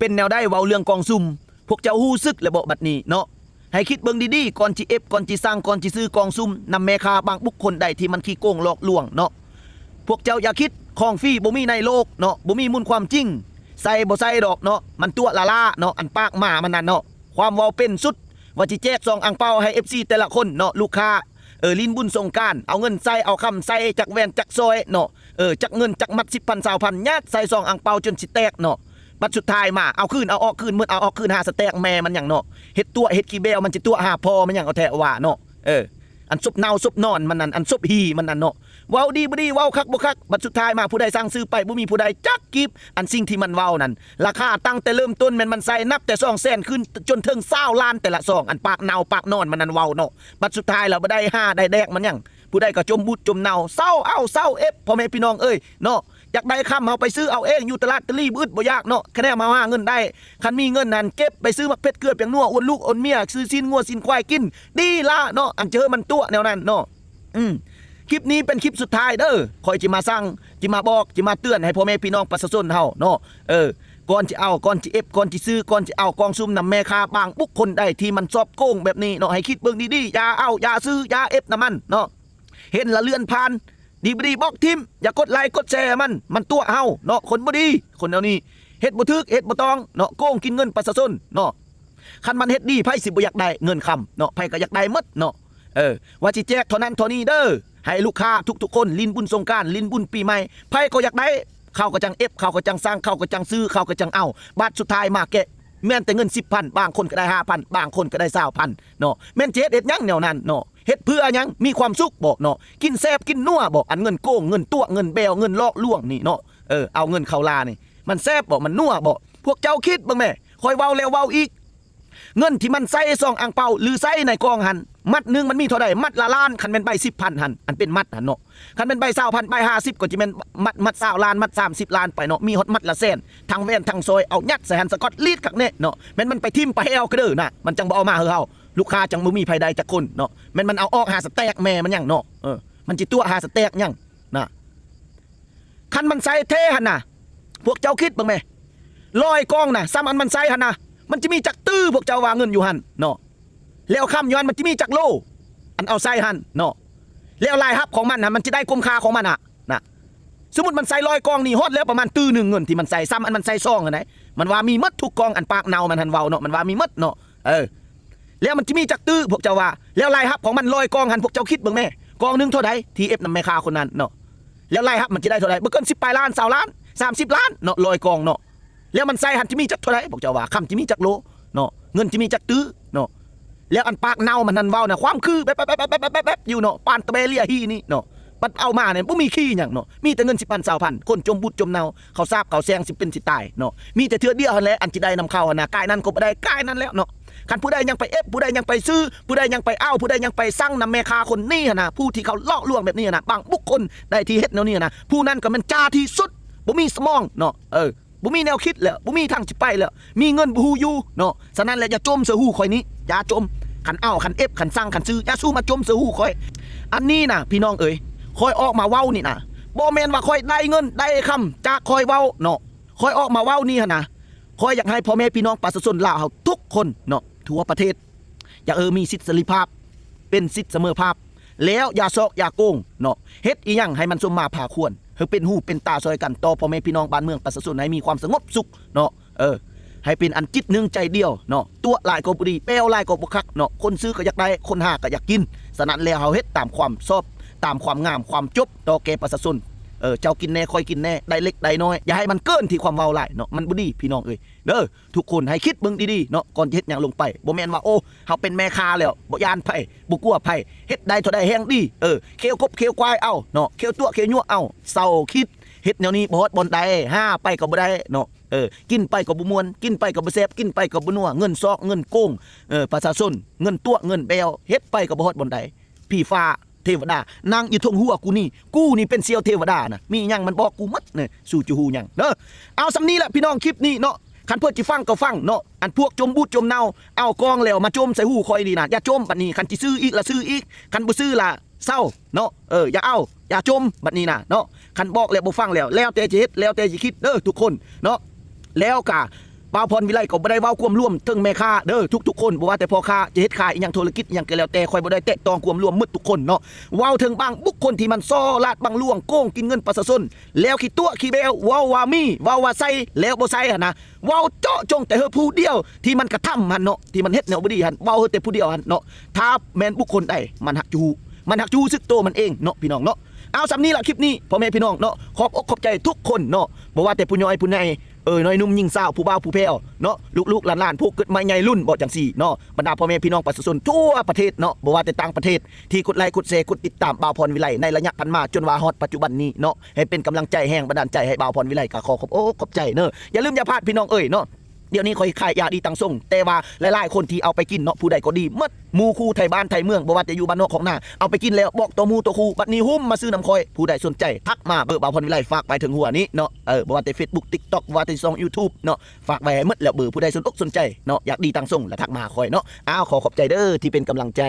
ປັນແນວໃດ ເວົ້າເລື່ອງກອງສຸ່ມ ພວກເຈົ້າຮູ້ສຶກແລ້ວບໍ່ບັດນີ້ເນາະ? ໃຫ້ຄິດເບິ່ງດີໆ ກ່ອນຊິເອັບ ກ່ອນຊິສັ່ງ ກ່ອນຊິຊື້ກອງສຸ່ມນຳແມ່ຄ້າບາງບຸກຄົນໃດທີ່ມັນຂີ້ໂກງຫຼອກລວງເນາະ. ພວກເຈົ້າຢ່າຄິດ ຂອງຟຣີບໍ່ມີໃນໂລກເນາະ ບໍ່ມີມູນຄວາມຈິງ ໃສ່ບໍ່ໃສ່ດອກເນາະ ມັນຕົວະລ້າໆເນາະ ອັນປາກໝາມັນນັ້ນເນາະ. ຄວາມເວົ້າເປັນສຸດ ວ່າຊິແຈກຊອງອັງເປົາໃຫ້ເອັຟຊີແຕ່ລະຄົນເນາະ ລູກຄ້າ ເອີ ຫຼິ້ນບຸນສົງການ ເອົາເງິນໃສ່ ເອົາຄຳໃສ່ ຈັກແຫວນຈັກສ້ອຍເນາະ ເອີ ຈັກເງິນຈັກມັດ ສິບພັນ ຊາວພັນ ຍັດໃສ່ຊອງອັງເປົາຈົນຊິແຕກເນາະ. ບັດສຸດທ້າຍມາ ເອົາຄືນ ເອົາອອກຄືນ ໝົດ ເອົາອອກຄືນ ຫາສະແຕກແມ່ມັນຫຍັງເນາະ. ເຮັດຕົວະ ເຮັດຂີ້ແບວ ມັນຊິຕົວະຫາພໍ່ມັນຫຍັງ ເອົາແທ້ວ່າເນາະ. ເອີ ອັນສົບເນົ່າສົບນອນມັນນັ້ນ ອັນສົບຫີມັນນັ້ນເນາະ. ເວົ້າດີບໍ່ດີ ເວົ້າຄັກບໍ່ຄັກ ບັດສຸດທ້າຍມາ ຜູ້ໃດສັ່ງຊື້ໄປ ບໍ່ມີຜູ້ໃດຈັກກີບ. ອັນສິ່ງທີ່ມັນເວົ້ານັ້ນ ລາຄາຕັ້ງແຕ່ເລີ່ມຕົ້ນແມ່ນມັນໃສ່ ນັບແຕ່ສອງແສນຂຶ້ນ ຈົນເຖິງຊາວລ້ານແຕ່ລະຊອງ. ອັນປາກເນົ່າປາກນອນມັນນັ້ນເວົ້າເນາະ. ບັດສຸດທ້າຍແລ້ວບໍ່ໄດ້ຫາໄດ້ແດກມັນຫຍັງ ຜູ້ໃດກໍຈົມບູດຈົມເນົ່າ ເຊົາເອົາເຊົາເອັບ ພໍ່ແມ່ພີ່ນ້ອງເອີຍເນາະ. ຢາກໄດ້ຄຳ ເຮົາໄປຊື້ເອົາເອງ ຢູ່ຕະຫຼາດຕະຫຼີ່ ບໍ່ອຶດບໍ່ຢາກເນາະ. ຄະແນນເຮົາຫາເງິນໄດ້ ຄັນມີເງິນຫັ້ນ ເກັບໄປຊື້ໝາກເຜັດເກືອປຽງນົວ ອວນລູກອວນເມຍ ຊື້ຊີ້ນງົວຊີ້ນຄວາຍກິນ ດີລະເນາະ. ອັນເຈີມັນຕົວະແນວນັ້ນເນາະ. ອືມ ຄລິບນີ້ເປັນຄລິບສຸດທ້າຍເດີ ຂ້ອຍຊິມາສັ່ງ ຊິມາບອກ ຊິມາເຕືອນໃຫ້ພໍ່ແມ່ພີ່ນ້ອງປະຊາຊົນເຮົາເນາະ. ເອີ ກ່ອນຊິເອົາ ກ່ອນຊິເອັບ ກ່ອນຊິຊື້ ກ່ອນຊິເອົາກອງສຸ່ມນຳແມ່ຄ້າບາງບຸກຄົນໃດທີ່ມັນຊອບໂກງແບບນີ້ເນາະ ໃຫ້ຄິດເບິ່ງດີໆ ຢ່າເອົາ ຢ່າຊື້ ຢ່າເອັບນຳມັນເນາະ. ເຫັນລະເລື່ອນຜ່ານ ດີບໍ່ດີບລັອກຖິ້ມ ຢ່າກົດໄລກົດແຊມັນ ມັນຕົວະເຮົາເນາະ. ຄົນບໍ່ດີ ຄົນແນວນີ້ ເຮັດບໍ່ຖືກ ເຮັດບໍ່ຕ້ອງເນາະ ໂກງກິນເງິນປະຊາຊົນເນາະ. ຄັນມັນເຮັດດີ ໃຜຊິບໍ່ຢາກໄດ້ເງິນຄຳເນາະ ໃຜກໍຢາກໄດ້ໝົດເນາະ. ເອີ ວ່າຊິແຈກເທົ່ານັ້ນເທົ່ານີ້ເດີ ໃຫ້ລູກຄ້າທຸກໆຄົນ ຫຼິ້ນບຸນສົງການ ຫຼິ້ນບຸນປີໃໝ່ ໃຜກໍຢາກໄດ້ ເຂົາກໍຈັ່ງເອັບ ເຂົາກໍຈັ່ງສັ່ງ ເຂົາກໍຈັ່ງຊື້ ເຂົາກໍຈັ່ງເອົາ. ບັດສຸດທ້າຍມາແກະ ແມ່ນແຕ່ເງິນສິບພັນ ບາງຄົນກໍໄດ້ຫ້າພັນ ບາງຄົນກໍໄດ້ຊາວພັນເນາະ. ແມ່ນຈະເຮັດ ເຮັດຫຍັງແນວນັ້ນເນາະ? ເຮັດເພື່ອຫຍັງ? ມີຄວາມສຸກບໍເນາະ? ກິນແຊບກິນນົວບໍ? ອັນເງິນໂກງ ເງິນຕົວະ ເງິນແບວ ເງິນຫຼອກລວງນີ້ເນາະ ເອີ ເອົາເງິນເຂົາລານີ້ ມັນແຊບບໍ? ມັນນົວບໍ? ພວກເຈົ້າຄິດເບິ່ງແມ້ ຂ້ອຍເວົ້າແລ້ວເວົ້າອີກ ເງິນທີ່ມັນໃສ່ຊອງອັງເປົາ ຫຼື ໃສ່ໃນກອງຫັ້ນ ມັດໜຶ່ງມັນມີເທົ່າໃດ? ມັດລະລ້ານ ຄັນແມ່ນໃບສິບພັນຫັ້ນ ອັນເປັນມັດຫັ້ນເນາະ. ຄັນແມ່ນໃບຊາວພັນ ໃບຫ້າສິບ ກໍຈະແມ່ນມັດ ມັດຊາວລ້ານ ມັດສາມສິບລ້ານໄປເນາະ. ມີຮອດມັດລະແສນ ທັງແຫວນທັງສ້ອຍ ເອົາຍັດໃສ່ຫັ້ນສະກອດລີດຄັກແນ່ເນາະ. ແມ່ນມັນໄປຖິ້ມໄປແຫ້ວກະເດີນະ ມັນຈັ່ງບໍ່ເອົາມາໃຫ້ເຮົາ ລູກຄ້າຈັ່ງບໍ່ມີໃຜໄດ້ຈັກຄົນເນາະ. ແມ່ນມັນເອົາອອກຫາສະແຕກແມ່ມັນຫຍັງເນາະ. ເອີ ມັນຊິຕົວະຫາສະແຕກຫຍັງນະ? ຄັນມັນໃສ່ແທ້ຫັ້ນນະ ພວກເຈົ້າຄິດເບິ່ງແມ້ ຮ້ອຍກ່ອງນະ ສ່ຳອັນມັນໃສ່ຫັ້ນນະ ມັນຈະມີຈັກຕື້ ພວກເຈົ້າວ່າເງິນຢູ່ຫັ້ນເນາະ? ແລ້ວຄຳຢູ່ຫັ້ນມັນຈະມີຈັກໂລ ອັນເອົາໃສ່ຫັ້ນເນາະ? ແລ້ວລາຍຮັບຂອງມັນຫັ້ນ ມັນຈະໄດ້ຄຸ້ມຄ່າຂອງມັນນະ ນະ. ສົມມຸດມັນໃສ່ຮ້ອຍກ່ອງນີ້ ຮອດແລ້ວປະມານຕື້ໜຶ່ງ ເງິນທີ່ມັນໃສ່ ສ່ຳອັນມັນໃສ່ຊອງຫັ້ນໃດ໋. ມັນວ່າມີໝົດທຸກກ່ອງ ອັນປາກເນົ່າມັນຫັ້ນເວົ້າເນາະ ມັນວ່າມີໝົດເນາະ. ເອີ ແລ້ວມັນຈະມີຈັກຕື້ ພວກເຈົ້າວ່າ? ແລ້ວລາຍຮັບຂອງມັນ ຮ້ອຍກ່ອງຫັ້ນ ພວກເຈົ້າຄິດເບິ່ງແມ້ ກ່ອງໜຶ່ງເທົ່າໃດ ທີ່ເອັບນຳແມ່ຄ້າຄົນນັ້ນເນາະ? ແລ້ວລາຍຮັບມັນຈະໄດ້ເທົ່າໃດ? ບໍ່ເກີນສິບປາຍລ້ານ ຊາວລ້ານ ສາມສິບລ້ານເນາະ ຮ້ອຍກ່ອງເນາະ. ແລ້ວມັນໃສ່ຫັ້ນຈະມີຈັກເທົ່າໃດ ພວກເຈົ້າວ່າ? ຄຳຈະມີຈັກໂລເນາະ? ເງິນຈະມີຈັກຕື້ເນາະ? ແລ້ວອັນປາກເນົ່າມັນຫັ້ນເວົ້ານະ ຄວາມຄືແບບໆໆໆຢູ່ເນາະ ປານຕະແບເລຍຮີນີ້ເນາະ. ບັດເອົາມານີ້ບໍ່ມີຂີ້ຫຍັງເນາະ ມີແຕ່ເງິນສິບພັນ ຊາວພັນ ຄົນຈົມບູດຈົມເນົ່າ ເຂົາສາບເຂົາແຊ່ງ ຊິເປັນຊິຕາຍເນາະ. ມີແຕ່ເທື່ອດຽວຫັ້ນແຫຼະ ອັນຊິໄດ້ນຳເຂົາຫັ້ນນະ ກາຍນັ້ນກໍບໍ່ໄດ້ ກາຍນັ້ນແລ້ວເນາະ. ຄັນຜູ້ໃດຍັງໄປເອັບ ຜູ້ໃດຍັງໄປຊື້ ຜູ້ໃດຍັງໄປເອົາ ຜູ້ໃດຍັງໄປສັ່ງນຳແມ່ຄ້າຄົນນີ້ຫັ້ນນະ ຜູ້ທີ່ເຂົາຫຼອກລວງແບບນີ້ຫັ້ນນະ ບາງບຸກຄົນໃດທີ່ເຮັດແນວນີ້ຫັ້ນນະ ຜູ້ນັ້ນກໍແມ່ນຈ້າທີ່ສຸດ ບໍ່ມີສະໝອງເນາະ. ເອີ ບໍ່ມີແນວຄິດແລ້ວ ບໍ່ມີທາງຊິໄປແລ້ວ ມີເງິນບໍ່ຮູ້ຢູ່ເນາະ. ສະນັ້ນແຫຼະ ຢ່າຈົ່ມໃສ່ຫູຂ້ອຍນີ້ ຢ່າຈົ່ມ. ຄັນເອົາ ຄັນເອັບ ຄັນສັ່ງ ຄັນຊື້ ຢ່າສູ່ມາຈົ່ມໃສ່ຫູຂ້ອຍ. ອັນນີ້ນະ ພີ່ນ້ອງເອີຍ ຂ້ອຍອອກມາເວົ້ານີ້ນະ ບໍ່ແມ່ນວ່າຂ້ອຍໄດ້ເງິນໄດ້ຄຳຈາກຂ້ອຍເວົ້າເນາະ. ຂ້ອຍອອກມາເວົ້ານີ້ຫັ້ນນະ ຂ້ອຍຢາກໃຫ້ພໍ່ແມ່ພີ່ນ້ອງປະຊາຊົນລາວເຮົາທຸກຄົນເນາະ ທົ່ວປະເທດ ຢາກ ເອີ ມີສິດເສລີພາບ ເປັນສິດສະເໝີພາບ ແລ້ວຢ່າຊອກຢ່າໂກງເນາະ. ເຮັດອີ່ຫຍັງໃຫ້ມັນສົມມາພາຄວນ ໃຫ້ເປັນຫູເປັນຕາຊ່ອຍກັນຕໍ່ພໍ່ແມ່ພີ່ນ້ອງບ້ານເມືອງປະຊາຊົນ ໃຫ້ມີຄວາມສະຫງົບສຸກເນາະ. ເອີ ໃຫ້ເປັນອັນຈິດໜຶ່ງໃຈດຽວເນາະ. ຕົວະຫຼາຍກໍບໍ່ດີ ແປວຫຼາຍກໍບໍ່ຄັກເນາະ. ຄົນຊື້ກໍຢາກໄດ້ ຄົນຫາກໍຢາກກິນ. ສະນັ້ນແລ້ວ ເຮົາເຮັດຕາມຄວາມຊອບ ຕາມຄວາມງາມຄວາມຈົບຕໍ່ແກ່ປະຊາຊົນ. ເອີ ເຈົ້າກິນແດ່ ຂ້ອຍກິນແດ່ ໄດ້ເລັກໄດ້ນ້ອຍ ຢ່າໃຫ້ມັນເກີນທີ່ຄວາມເວົ້າຫຼາຍເນາະ ມັນບໍ່ດີ ພີ່ນ້ອງເອີຍເດີ. ທຸກຄົນໃຫ້ຄິດເບິ່ງດີໆເນາະ ກ່ອນຈະເຮັດຫຍັງລົງໄປ. ບໍ່ແມ່ນວ່າ ໂອ້ ເຮົາເປັນແມ່ຄ້າແລ້ວ ບໍ່ຢ້ານໃຜ ບໍ່ກົວໃຜ ເຮັດໄດ້ເທົ່າໃດແຮ່ງດີ. ເອີ ເຄວກົບເຄວຄວາຍເອົາເນາະ ເຄວຕົວະເຄວຍົວະເອົາ. ເຊົາຄິດ ເຮັດແນວນີ້ບໍ່ຮອດບ່ອນໃດ ຫາໄປກໍບໍ່ໄດ້ເນາະ. ເອີ ກິນໄປກໍບໍ່ມ່ວນ ກິນໄປກໍບໍ່ແຊບ ກິນໄປກໍບໍ່ນົວ. ເງິນຊອກເງິນໂກງ ເອີ ປະຊາຊົນ ເງິນຕົວະເງິນແບວ ເຮັດໄປກໍບໍ່ຮອດບ່ອນໃດ. ຜີຟ້າເທວະດາ ນັ່ງຢູ່ເທິງຫົວກູນີ້ ກູນີ້ເປັນສ່ຽວເທວະດານະ ມີຫຍັງມັນບອກກູໝົດເນາະ. ສູ່ຈະຮູ້ຫຍັງເດີ. ເອົາສ່ຳນີ້ແຫຼະພີ່ນ້ອງ ຄລິບນີ້ເນາະ. ຄັນເພິ່ນຊິຟັງກໍຟັງເນາະ ອັນພວກຈົມບູດຈົມເນົ່າ ເອົາກອງແລ້ວມາຈົມໃສ່ຫູຂ້ອຍນີ້ນະ ຢ່າຈົມ. ບັດນີ້ຄັນຊິຊື້ອີກລະຊື້ອີກ ຄັນບໍ່ຊື້ລະເຊົາເນາະ. ເອີ ຢ່າເອົາ ຢ່າຈົມ ບັດນີ້ນະເນາະ. ຄັນບອກແລ້ວບໍ່ຟັງແລ້ວ ແລ້ວແຕ່ຈະເຮັດ ແລ້ວແຕ່ຈະຄິດເດີທຸກຄົນເນາະ. ແລ້ວກະ ບ່າວພອນວິໄລກໍບໍ່ໄດ້ເວົ້າຄວາມລວມເຖິງແມ່ຄ້າເດີ ທຸກໆຄົນ ບໍ່ວ່າແຕ່ພໍ່ຄ້າຈະເຮັດຂາຍອີ່ຫຍັງ ທຸລະກິດອີ່ຫຍັງກໍແລ້ວແຕ່ ຂ້ອຍບໍ່ໄດ້ແຕະຕ້ອງຄວາມລວມໝົດທຸກຄົນເນາະ. ເວົ້າເຖິງບາງບຸກຄົນທີ່ມັນສໍ້ລາດບັງຫຼວງ ໂກງກິນເງິນປະຊາຊົນ ແລ້ວຂີ້ຕົວະຂີ້ແບວ ເວົ້າວ່າມີ ເວົ້າວ່າໃສ່ ແລ້ວບໍ່ໃສ່ຫັ້ນນະ. ເວົ້າເຈາະຈົງແຕ່ເຮີຜູ້ດຽວທີ່ມັນກະທຳຫັ້ນເນາະ ທີ່ມັນເຮັດແນວບໍ່ດີຫັ້ນ ເວົ້າເຮີແຕ່ຜູ້ດຽວຫັ້ນເນາະ. ຖ້າແມ່ນບຸກຄົນໃດ ມັນຫາກຈະຮູ້ ມັນຫາກຈະຮູ້ສຶກໂຕມັນເອງເນາະ ພີ່ນ້ອງເນາະ. ເອົາ ສ່ຳນີ້ລະຄລິບນີ້ ພໍ່ແມ່ພີ່ນ້ອງເນາະ ຂອບອົກຂອບໃຈທຸກຄົນເນາະ ບໍ່ວ່າແຕ່ຜູ້ນ້ອຍຜູ້ໃຫຍ່ ເອີ ນ້ອຍໜຸ່ມຍິງສາວ ຜູ້ບ່າວຜູ້ແພ້ວເນາະ ລູກໆຫຼານໆ ຜູ້ເກີດໃໝ່ໃຫຍ່ລຸ້ນ ເວົ້າຈັ່ງຊີ້ເນາະ. ບັນດາພໍ່ແມ່ພີ່ນ້ອງປະຊາຊົນທົ່ວປະເທດເນາະ ບໍ່ວ່າແຕ່ຕ່າງປະເທດ ທີ່ກົດໄລກົດແຊ ກົດຕິດຕາມບ່າວພອນວິໄລ ໃນໄລຍະຜ່ານມາ ຈົນວ່າຮອດປັດຈຸບັນນີ້ເນາະ ໃຫ້ເປັນກຳລັງໃຈ ແຮງບັນດານໃຈໃຫ້ບ່າວພອນວິໄລ ກໍຂໍຂອບອົກຂອບໃຈເດີ. ຢ່າລືມຢ່າພາດ ພີ່ນ້ອງເອີຍເນາະ ດຽວນີ້ຂ້ອຍຂາຍຢາດີຕັງຊົງ ແຕ່ວ່າຫຼາຍໆຄົນທີ່ເອົາໄປກິນເນາະ ຜູ້ໃດກໍດີໝົດ ໝູ່ຄູ່ໄທບ້ານໄທເມືອງ ບໍ່ວ່າແຕ່ຢູ່ບ້ານນອກຂອງນາ ເອົາໄປກິນແລ້ວບອກຕໍ່ໝູ່ຕໍ່ຄູ່ ບັດນີ້ຫຸ້ມມາຊື້ນຳຂ້ອຍ. ຜູ້ໃດສົນໃຈທັກມາ ເບີບ່າວພອນວິໄລ ຝາກໄວ້ເທິງຫົວນີ້ເນາະ ເອີ ບໍ່ວ່າແຕ່ເຟສບຸກ ຕິກຕັອກ ບໍ່ວ່າແຕ່ຊ່ອງຢູທູບເນາະ ຝາກໄວ້ໃຫ້ໝົດແລ້ວເບີ. ຜູ້ໃດສົນອົກສົນໃຈເນາະ ຢາກດີຕັງຊົງ ລະທັກມາຫາຂ້ອຍເນາະ. ອ້າວ ຂໍຂອບໃຈເດີທີ່ເປັນກຳລັງໃຈ.